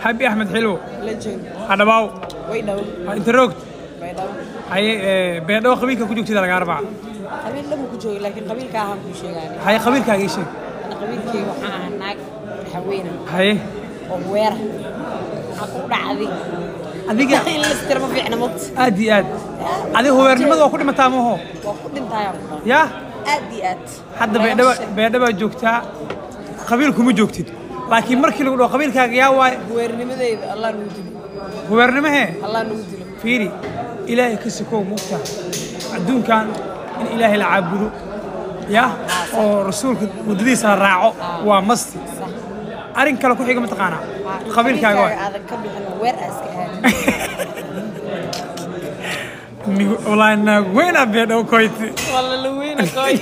Happy Axmed Xilwo. Legend. Hadhabaaw. Way dhow. Inta roogт. Baydhabo. Haye, Beedhabo qabiilka ku joogtida lagaa rabaa. Qabiil lama ku joogo, laakiin qabiilka ahaan kuu sheegaani. Haye, qabiilkaaga ii sheeg. Ana qabiilkayga waxaan ahaa naag haweena Haye. oo weera. Waxaa ku dhacday. Adiga in la istira ma fiicna mogta. Aad iyo aad. Adiga huweernimada waa ku dhimataa maho? Waa ku dhintaayaa ku dhahay. Yaa. Aad iyo aad. Hadda Lagama Baydhaba sheeg. Baydhabaa joogtaa, qabiil kuma joogtid, laakiin markii lagu dhaho qabiilkaaga yaa waaye? Weernimadeyda Allah nagu dilo. Huweernimahee? Allah nagu dilo. Fiiri, Ilaahay ka sikow mugta adduunkan in Ilaahay la caabudo ya oo rasuulka waddadiisa la raaco waa masti. Sax. Arrin kale ku xiga mataqaanaa qabiilkaaga waay. Aadan ka bixin oo weer aa iska aadin. Wallaahi naag weyn aa Beedhow koyti. Walla la weyna kooy.